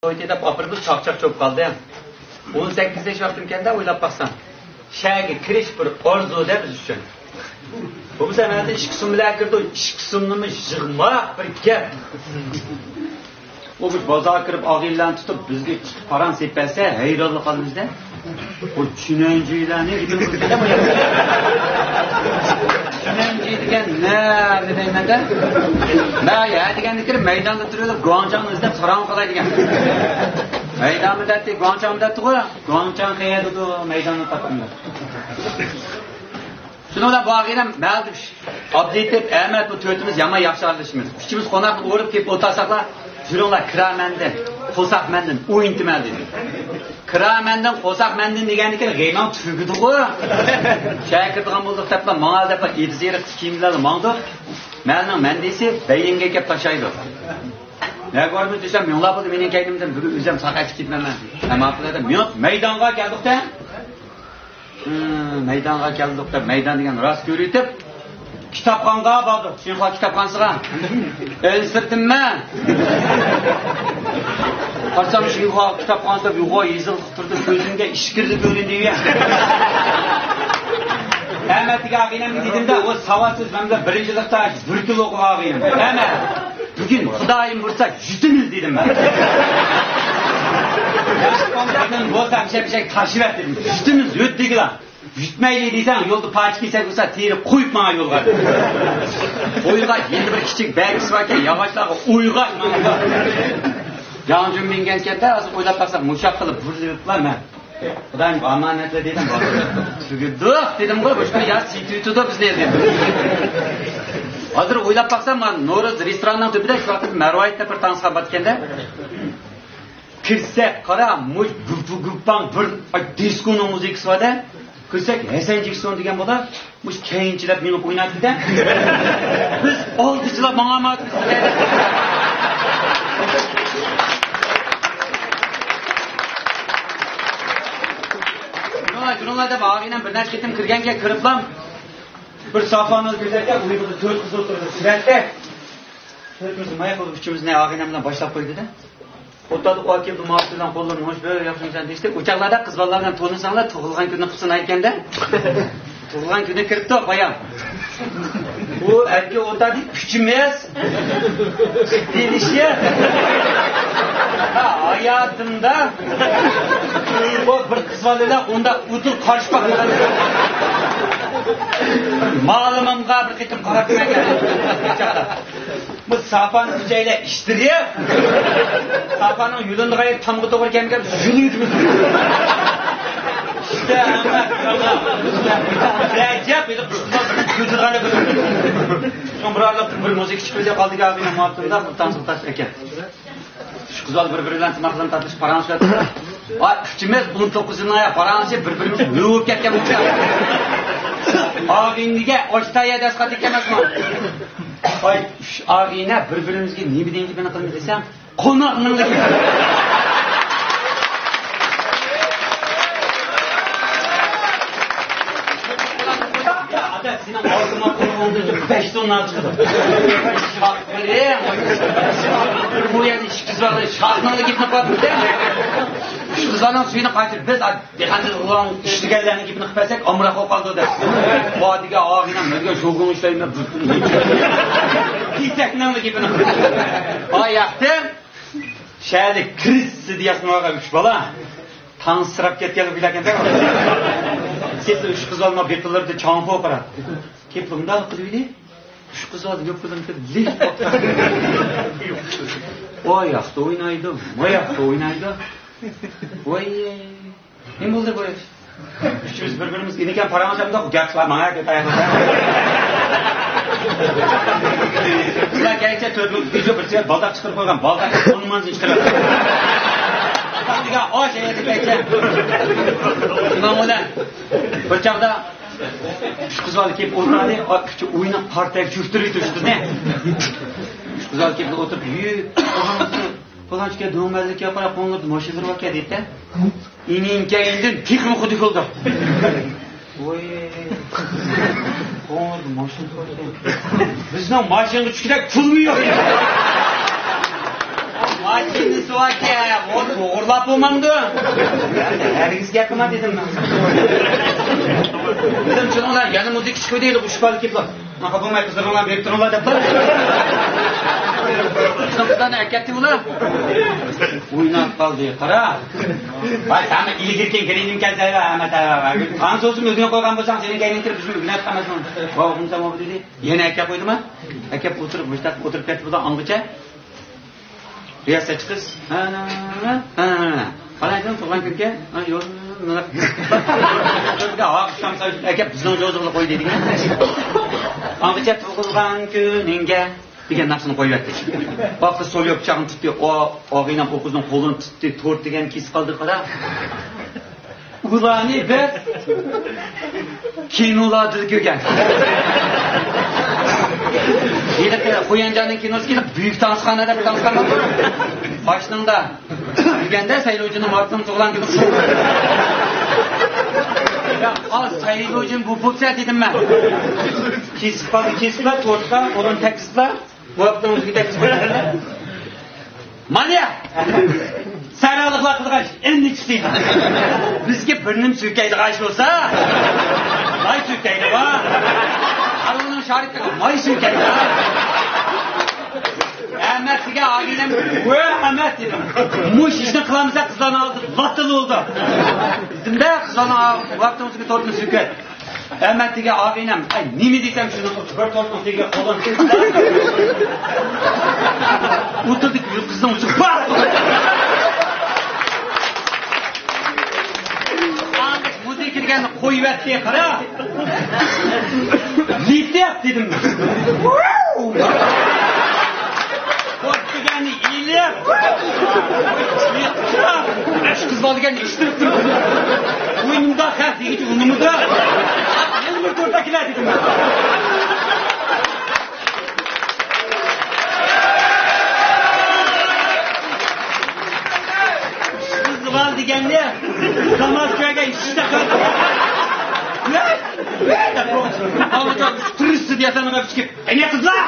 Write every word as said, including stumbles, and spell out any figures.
قويدى دەپ ئاپىرىدۇ، چاقچاق چوپ قالدى. ئون سەككىز ياش ۋاقتىمكەندە ئويلاپ باقسام، شەھەرگە كىرىش بىر ئارزۇ دە بىز ئۈچۈن. بولمىسا مەندە ئىككى سوم بىلەن كىردى، ئىككى سومنىمۇ يىغماق بىر گەپ. ئۇ بىر بازارغا كىرىپ ئاغىنىلەرنى تۇتۇپ بىزگە ئىككى پاراڭ سېلىپ بەرسە ھەيرانلا قالىمىزدە. بۇ چۈنەنجىلەرنى چۈنەنجى دېگەن نەدە دەيمەندە؟ مەن ھە دېگەندە كىرىپ مەيداندا تۇرۇۋېلىپ گۇاڭچاڭنى ئىزدەپ ساراڭ قىلاي دېگەن. مەيدانمۇ دەتتى، گۇاڭچاڭمۇ دەتتىغۇ. گۇاڭچاڭ قەيەردىدۇ، مەيداننى تاپقىنىدا. شۇنىڭ بىلەن بۇ ئاغىنەم مەلدىپ ئابدېتىپ ئەمەت بۇ تۆتىمىز يامان ياخشى ئارىلىشىمىز. ئۈچىمىز قوناقلىق ئۇرۇپ كېلىپ ئولتۇرساقلا، يۈرۈڭلار، كىرا مەندىن، قورساق مەندىن، ئوينىتىمەن دېدى. كىرا مەندىن، قورساق مەندىن دېگەندىكىن غېمىڭ تۈگىدىغۇ. شەھەرگە كىرىدىغان بولدۇق دەپلا ماڭا دەپلا ئېتىز ئېرىق كىيىملەرلا ماڭدۇق. مەننىڭ مەندىسى بەينىڭگە كەپ تاشايدۇ. نەگە بارىمىز دېسەم، مېڭىلا بولدى، مېنىڭ كەينىمدىن بۈگۈن ئۆزۈم ساقايتىپ كېتىمەن مەن. ھەم ئاپىلەردە مېڭىپ مەيدانغا كەلدۇق-تە. ھىم، مەيدانغا كەلدۇق دەپ، مەيدان دېگەن راست كۆرۈۋېتىپ، كىتابخانىغا باردۇق. شىنخۇا كىتابخانىسىغا. ئەنسىرىدىم مەن. قارىسام، شىنخۇا كىتابخانىسىدا يوغان يېزىلغا تۇردى، كۆزۈمگە ئىچكىرىدە كۆرۈندى. ئەمەتتىكى ئاغىنەمگە دېدىم-دە، ئۇ ساۋاتسىز، مەن بىلەن بىرىنچى سىنىپتا بىر كىلو ئوقۇغان ئاغىنەم. ئەمەت، بۈگۈن خۇدايىم بۇيرۇسا يۈتىمىز دېدىم مەن. ياخشى قومداقتىن بولسا، بىشەك بىشەك تاشىۋەت دېدىم. يۈتىمىز يۆتتىگىلا. يۈتمەيلى دېسەڭ، يولدا پاچىكى سەك بولسا، تېرىپ قويۇپ ماڭا يولغا. قويغاچ، يەنە بىر كىچىك بەگىسى باركەن، ياغاچلارغا ئويغاچ ماڭا. جاڭجۇن مىنگەنكەندە، ھازىر ئويلاپ باقسام، مۇشۇ ھەققىلا بۇرۇلۇپلا مەن. خۇدايىم ئامانەتلە دېدىم. تۈگىدۇق دېدىمغۇ، مۇشۇ ياز سېتىۋېتىدۇ بىزنى دېدىم. ھازىر ئويلاپ باقسام، مانا نورۇز رېستوراننىڭ تۈپىدە شۇ ۋاقىت مەرۋايىت دەپ بىر تانسىخانا بار ئىكەندە. كىرسەك، قارا، مۇش گۇپپا گۇپپاڭ بىر، ئاي، دىسكونىڭ مۇزىكىسى بار-دە. كىرسەك، ھەسەن جېكسون دېگەن بالا مۇش كەينىچىلەپ مېڭىپ ئوينايتتى-دە. بىز ئالدىچىلاپ ماڭالمايتتۇق. شۇنىڭلار، شۇنىڭلار دەپ ئاغىنەم بىر نەچچە قېتىم كىرگەنگە كىرىپلا بىر ساپانىڭ كۆزەتكەن، ئۇ يېقىدا تۆت قىز ئولتۇرىدۇ، سۈرەتتە. تۆتىمىز ماياق بولۇپ ئۈچىمىزنى ئاغىنەم بىلەن باشلاپ قويدى-دە. ئولتۇردۇق، ئاكىم بۇ ماۋۇ بىلەن قوللىرىنى يۇمۇش، بىر ياخشىمىسەن دېيىشتى. ئۇ چاغلاردا قىز بالىلار بىلەن تونۇشساڭلار، تۇغۇلغان كۈنى قىلسۇن ئەيكەندە. تۇغۇلغان كۈنى كىرىپتۇ بايام. ئۇ ئەركە ئولتۇردى، ئۈچىمىز دېيىشى. ھاياتىمدا بۇ بىر قىز بالا بىلەن ئۇنداق ئۇدۇل قارشى باقمىغان. مالىمىمغا بىر قېتىم قاراپ كۆرگەن. بۇ ساپانى ئۈچەيلەپ ئىشتىرىپ، ساپانىڭ يۆلىنىدىغان يېرى تامغا توغرا كەلمىگەن، يۆلىنىپ كېتىپتۇ. ئىشتە ئەمەس، ئەجەب ئىدى، قۇشقىسان كۆتۈرگەنلىك. شۇڭا بىر ئارىلىق بىر مۇزىكا چىقىپ قالدى، كەلگەن ماۋۇ تۇردا بىر تانسىغا تاش ئەكەن. ئۈچ قىز بالا بىر-بىرى بىلەن تىمارلىرىنى تارتىشىپ پاراڭلىشىۋاتىدۇ. ۋاي، ئۈچىمىز ئون توققۇز يىلنىڭ پاراڭلىشىپ بىر-بىرىمىز لۆۋۈپ كەتكەن بولسا. ئاغىنىگە ئاشتا يەردە ئەسقاتىپ كەلمەسمۇ؟ ۋاي، ئۈچ ئاغىنە بىر-بىرىمىزگە نېمە دېگەن گېپىنى قىلىمىز دېسەم، قوناقنىڭ گېپى. ئادەم سېنىڭ ئالتە ماڭ قۇرۇقۇڭدىن بەش توننا چىقىدۇ. شاھ قىلىڭ. بۇ يەردە ئىككى قىز بار، شاھنىڭ گېپىنى قىلىۋاتىمىز. ئۈچ قىز بارنىڭ سۈيىنى قايتۇرۇپ بىز دېھقان ئىشلىگەنلەرنىڭ گېپىنى قىلىپ بەرسەك ئامراق بولۇپ قالىدۇ دەپ. ۋادىگە ئاغىنەم مەنگە شوگۇڭ ئىشلەيمەن. كېسەكنىڭ گېپىنى قىلىپ. ئاياقتىن شەھەردە كىرىز دېيەسىنى ئالغان ئۈچ بالا. تانسىراپ كەتكەن بىلەكەندە. سېپىل ئۈچ قىز ئالما بېقىلىردا چاڭ پوقۇرا. كېپىل مۇنداق قىلىۋىدى. ئۈچ قىز ئالدى يوق قىزىم كىرىپ لىف قوپتى. ئۇ ياقتا ئوينايدۇ، ما ياقتا ئوينايدۇ. ۋاي، نېمە بولدى بۇ؟ ئۈچىمىز بىر-بىرىمىزگە ئىنىكەم پاراڭلىشامدۇق، گەپ قىلار، ماڭا گەپ ئاياغلىق. بىزلەر كەيچە تۆت مىڭ بىر بالداق چىقىرىپ قويغان، بالداق ئون مىڭنى چىقىرىپ. دېگەن ئاش ئەيەدى كەيچە. شۇنىڭ بىلەن بىر چاغدا ئۈچ قىز بالا كېلىپ ئولتۇردى، ئا، ئۈچى ئويناپ پارتايىپ چۆكتۈرۈپ ئۆتۈشتىنى. ئۈچ قىز بالا كېلىپ ئولتۇرۇپ، يۈ، پالانچىكە دۆڭمەنلىككە قاراپ قوڭغۇردى ماشىنىلىرى باركەن دېدى. ئىنىڭ كەينىدىن تېخىمۇ خۇدى كىلدى. ۋوي، قوڭغۇردى ماشىنا باركەن. بىزنىڭ ماشىنىغا چۈشكۈدەك پۇلمۇ يوق. ماشىنىنى سوۋاكىيە، ئۇ توغرىلاپ بولمامدۇ؟ ھەرگىز گەپ قىلما دېدىم. دېدىم، چۈنۈڭلار، يەنە مۇزىكا چىقىۋىدى، ئۇششۇق بالا كېلىپلا. ماقا بولماي قىزلىرىڭلارنى بېرىپ تۇرۇڭلار دەپلا. قىزلارنى ئەكەتتى ئۇلار. ئويناپ قالدى، قارا. ۋاي، سەن ئىلگىرىكىن گىرىنىم كەلسەيلا، ئەمەت، قان سوزۇم ئۆگىنىپ قويغان بولساڭ، سېنىڭ كەينىڭ كىرىپ بىزمۇ ئۆگىنىۋاتقان ئەمەسمۇ. ۋاي، ئوغلۇم، سەن ئوغۇل دېدى. يەنە ئەكەپ قويدىما؟ ئەكەپ ئولتۇرۇپ، مۇشتاق ئولتۇرۇپ كەتتى بۇلار ئاڭغىچە. رىياسەتچى قىز، ھە، ھە، ھە، ھە. قالايدىڭ تۇغۇلغان كۈنگە؟ ھە، يول، مانا. ھە، ئۇششام سايت ئەكەپ بىزنىڭ جوزىغا قوي دېدىكەن. ئاڭغىچە تۇغۇلغان كۈنۈڭگە دېگەن ناخشىنى قويۇۋەتتى. ۋاقتى سوليوپ پىچاقنى تۇتتى، ئا-، ئاغىنەم ئۇ قىزنىڭ قولىنى تۇتتى، تورت دېگەن كېسىپ قالدى، قارا. ئۇلارنى بىز كىنولاردا كۆرگەن. ھېلىقى خۇيەنجاننىڭ كىنوسى كېلىپ، بۈيۈك تانسىخانا دەپ تانسىخانا بار. قاشنىڭدا. دېگەندە سەيلۇجىنىڭ مارتنىڭ تۇغۇلغان كۈنى. يا، ئا، سەيلۇجىن بۇ بولسا دېدىم مەن. كېسىپ قالدى، كېسىپلا، تورتقا، ئۇنىڭ تەكلىپلا. بۇ ھەپتىنىڭ ئۆزىگە تەكلىپ قىلدى. مانا يا! سەھرالىقلار قىلىدىغان ئىش ئەمدى چىقتى. بىزگە بىر نېمە سۆكەيدىغان ئىش بولسا، ماي سۆكەيدۇ، ۋا! ئارۇنىڭ شارىكىغا ماي سۆكەيدۇ. ئەمەت دېگەن ئاغىنەم، ۋە ئەمەت دېدىم. مۇشۇ ئىشنى قىلالمىسا قىزلارنىڭ ئالدىدا لاتا بولىدۇ. دېدىم-دە، قىزلارنىڭ ۋاقتىمىزدىكى تورتنى سۆكۈپ. ئەمەت دېگەن ئاغىنەم، ئاي، نېمە دېسەم شۇنى قىلدى، بىر تورتنىڭ تېگىگە قولىنى تىقتى. ئولتۇردى، قىزنىڭ ئۇچىغا پات! ئاغىنەم مۇزىكا دېگەننى قويۇۋەتتى، قارا! لىتىق دېدىم. قويۇپ دېگەننى ئېلىپ، ئۈچ قىز بار دېگەننى ئىشتىرىپ تۇرۇپ، بوينۇمدا خەق دېگۈچە ئۇنىمىدى. يەنە بىر تورت ئەكېلە دېدىم. ئىشقىلىۋال دېگەننى ناماز كۆرگەن ئىشتا قىلدى. ئالغىچە تۇرۇشسىز ياتانغا چىقىپ، قېنى قىزلار!